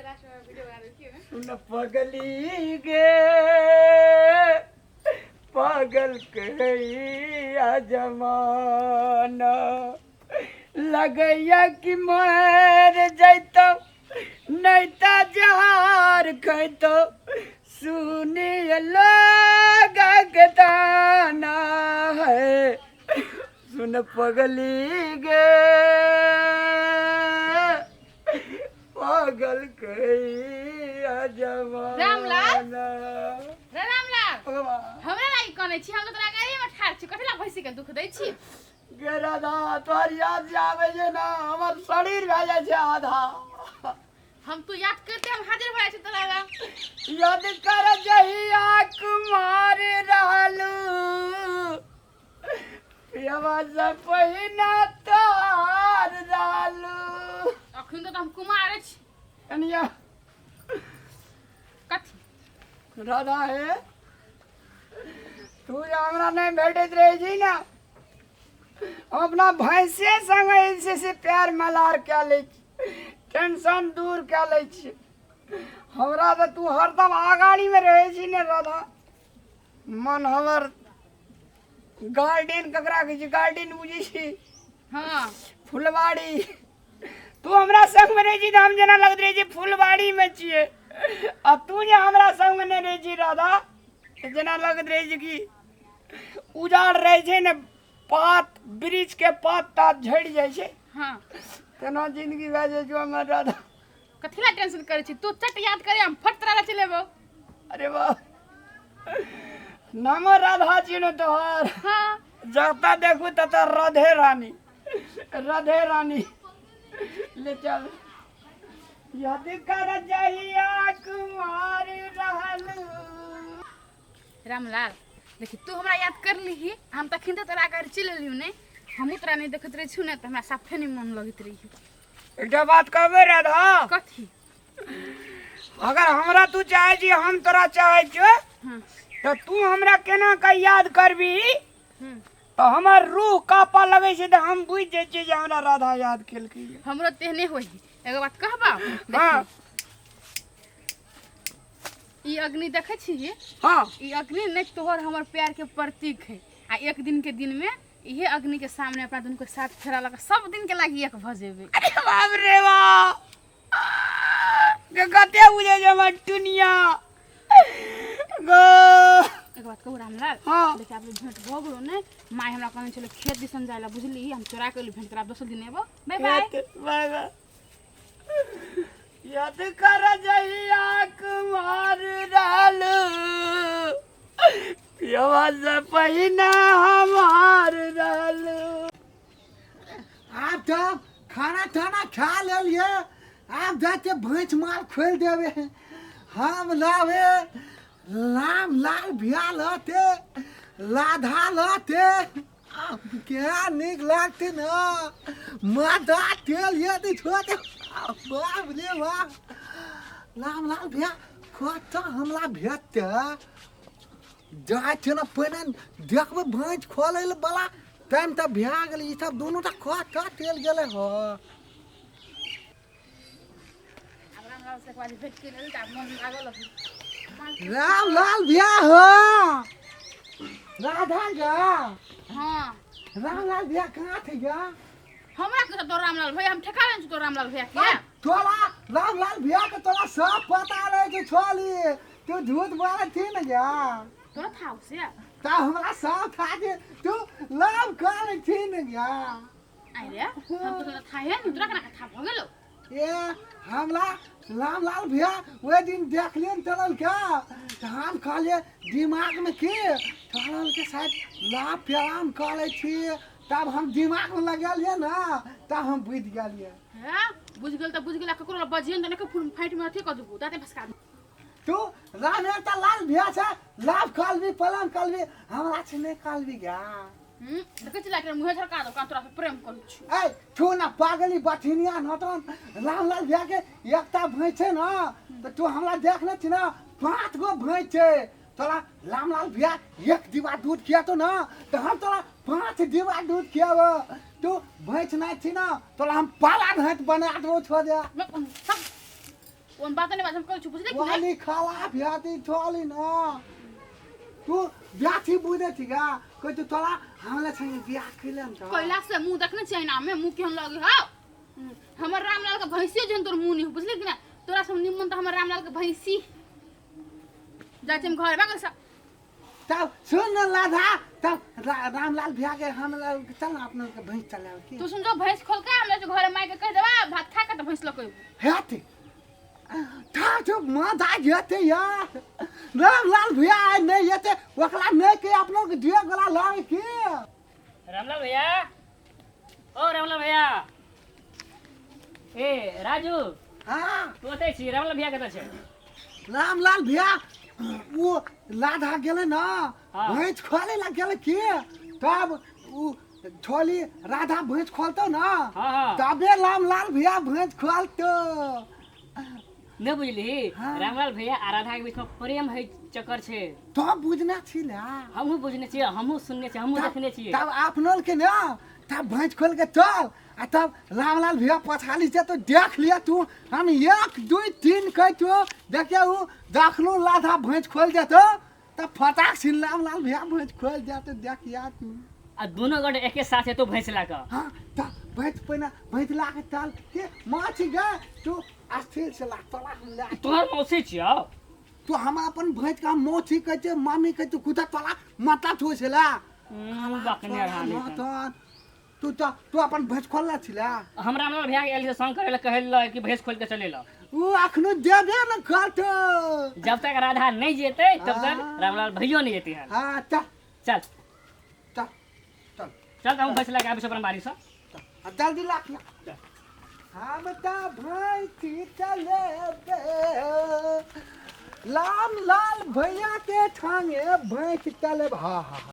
Last में video बना देलखिन ने। सुन पगली गे पागल कहैया जमाना लगैया कि मर जैतो नहीं त जहार खैतो सुनिय लोग के ताना है सुन पगली गे पागल कहैया जमाना। रामलाल? रे रामलाल, हमरा लागि कनै छी? हम तऽ तोरा गाड़ीमे ठाढ़ छी, कथी ला भैंसी के दुख दै छी? गे राधा, तोहर याद जे आबै छै ने, हमर शरीर भए जाइ छै आधा। हम तू याद करते हम हाजिर भए जाइ छी तोरा लग। याद कर जहिया कुमार रहलू, पियवा से पहिना तोहार रहलू। अखन तऽ हम कुमार छी। कनिया। कथी? राधा हे, तू जे हमरा नहि भेटैत रहै छी ने, हम अपना भैंसे संगे जे छै से प्यार मलार कए लै छी, टेंशन दूर कए लै छी। हमरा तऽ तू हरदम आगाड़ीमे रहै छी ने राधा। मन हमर गार्डन ककरा कहै छै? गार्डन बुझै छी? हाँ। फुलबाड़ी। तू हमरा संगमे रहै छी तऽ हम जेना लगैत रहै छी फुलबाड़ीमे छियै, आ तू जे हमरा संगमे नहि रहै छी राधा, तऽ जेना लगैत रहै छै कि उजाड़ रहै छै ने, पात वृक्षके पात तात झड़ि जाइ छै। हाँ। तेना जिंदगी भए जाइ छै हमर राधा। कथी ला टेंशन करै छी तू? चट याद करे, हम फट तोरा ला चलि एबौ। अरे वाह, नामो राधा छी ने तोहर? हाँ। जतऽ देखू ततऽ राधे रानी, राधे रानी। ले चल। यदि कर जहिया कुमार रहलू। रामलाल, देखी, तू हमरा याद कर लीही, हम तखन तऽ तोरा घर चलि एलियौ ने। हमहूँ तोरा नहि देखैत रहै छी ने, तऽ हमरा साफे नहि मन लगैत रही। एकटा बात कहबै राधा? कथी? अगर हमरा तू चाहै छी, हम तोरा चाहै छियौ, तऽ तू हमरा केना कऽ याद करबी, तऽ हमर रूह कापऽ लगै छै, तऽ हम बुझि जाइ छियै जे हमरा राधा याद केलकै। हमरो तेहने होइ। एगो बात कहबा? हाँ। ई अग्नि देखै छी? हाँ। ई अग्नि नहि तोहर हमर प्यार के प्रतीक है, आ एक दिन के दिन में इहे अग्नि के सामने अपना दुनू के साथ फेरा लगा सब दिन के लागी एक भऽ जेबै। अरे बाप रे बाप, के कते बुझै छै हमर टुनिया गो। एक बात कहू रामलाल? हाँ। देखिए, आब भेंट भऽ गेलो ने, माय हमरा कहने छलै खेत दिसन जाय ला, बुझली? हम चोरा के भेंट कराब, दोसर दिन एबो। Bye bye. Bye bye. याद कर जहिया कुमार रहलू, पियवा से पहिना हमार रहलू। आब तऽ खाना ताना खा लेलियै, आब जाके भैंस माल खोलि देबै। हम लाबे राम लाल बिया लहते, राधा लहते, क्या नीक लागते न। माथा तेल यदि छोटे, बाप रे बाप। राम लाल भैया कतऽ हमरा भेटतै? जाइ छै ने, पहिने देखबै भैंस खोलै लए बला टाइम तऽ भए गेलै। ई सब दुनू तऽ कतऽ चलि गेलै हो? आब रामलाल से एक बार भेंट के लेल तऽ आब मन लागल अभी। रामलाल भैया हो, राधा गा। हाँ। रामलाल भैया कहाँ थे गा? हमरा के तो रामलाल भैया, हम ठेका लेने छी तो रामलाल भैया के। तोरा रामलाल भैया के तोरा सब पता रहे छै छोली, तू झूठ बोलै छी ने गा। तोरा था से? ता हमरा सब था जे तू लव करै छी ने गा। आइ रे, हम तो तोरा था है नि, तोरा केना के था भऽ गेलो? ए, हमरा रामलाल भैया ओहि दिन देखलियै ने चलल के, तऽ हम कहलियै दिमागमे के चलल के शायद लाभ प्याम करै छी, तब हम दिमागमे लगेलियै ने, तब हम बुझि गेलियै। हैं, बुझि गेल तऽ बुझि गेल। ककरो बजियन तऽ नहि फुल फाइट में अथी कऽ देबू, दाँते फसका देबू। तू राम एकटा लाल भैया छै, लाभ कहलबी, पलंग कहलबी, हमरा छै नहि कहलबी गा। देखै छी, लाइट मुँहे झरका दो, कान तोरा से प्रेम करै छी। ए तू ना पागली बठिनिया नतन, रामलाल भैया के एकटा भैंस छै ना, तऽ तू हमरा देखने छी ना, 5 गो भैंस छै। तोरा रामलाल भैया एक डिब्बा दूध खियातो ना, तऽ हम तोरा 5 डिब्बा दूध खियाबो। तू भैंस नहि छी ना, तोरा हम पाला भैंस बना देबो, छोड़ दे। कोन बात नहीं बात हम कहै छी बुझले कि नहीं वाली खाला भ्याती थोली न तू ब्याथी बुझे छी गा कहै तू तोरा हमरा संगे बियाह कैले न त कैला से मुंह देखने छियै ना में मुंह केहन लगे हौ। हमर रामलाल के भैंसी जेहन तोर मुंह नहीं हो, बुझले कि ना? तोरा सब निमन त हमर रामलाल के भैंसी जाइ छी हम घर भागल सा। तब सुन न लाधा तब रामलाल भैया के हम चल न अपना के भैंस चलावे की। तू सुन जो भैंस खोल के हमरा जो घर माई के कह देबा भात खा के त भैंस लके हेते था जो मजा हेते यार रामलाल भैया आइ नहीं हेते ओकरा नहीं के अपनो के दिए गला लावे के। रामलाल भैया ओ रामलाल भैया ए राजू हाँ तू ओतै छी रामलाल भैया कतऽ छै? रामलाल भैया वो लाधा गेलै न हाँ। भैंस खोले ला गेलै के तब उ छोली राधा भैंस खोलतो न हाँ हाँ तबे रामलाल भैया भैंस खोलतो। नहि बुझली? हाँ। रामलाल भैया आ राधा के बीच में प्रेम है चक्कर छै। तब बुझना छी ना। हमहूँ बुझने छियै हमहूँ सुनने छियै हमहूँ देखने छियै। तब अपनल के ना तब भैंस खोल के चल आ तब रामलाल भैया पछाली से तो देख लिया तू हम 1 2 3 कह तू देखिया उ देखलू लाधा भैंस खोल देतो तब फटाक से रामलाल भैया भैंस खोल देतो देखिया तू। आ दोनों गोटे एके साथ हेतौ भैंस ला कऽ। हाँ त भैंस पहिना भैंस ला के चल के माछ गे तू अस्थिर से ला तोला हम ला। तोहर मौसी छियौ। तू हम अपन भैंस का मौसी कहै छै मामी कहै छै कुदा तोला माता छो छला। बकने रहा तहन तू त तू अपन भैंस खोलला छिला। हम रामलाल भैया के एल से संग करे ला कहल कि भैंस खोल के चले ला। उ अखनो देबे न करतो। जब तक राधा नहीं जेतै तब तक हाँ। रामलाल भैयो नहीं जेतै हन। हाँ चल चल चल चल चल त हम भैंस लगा आबै छी अपन बाड़ी से। आ जल्दी लाख ला। हम त भैंसी चलेबे रामलाल भैया के ठांगे भैंस चलेब। हाँ हाँ।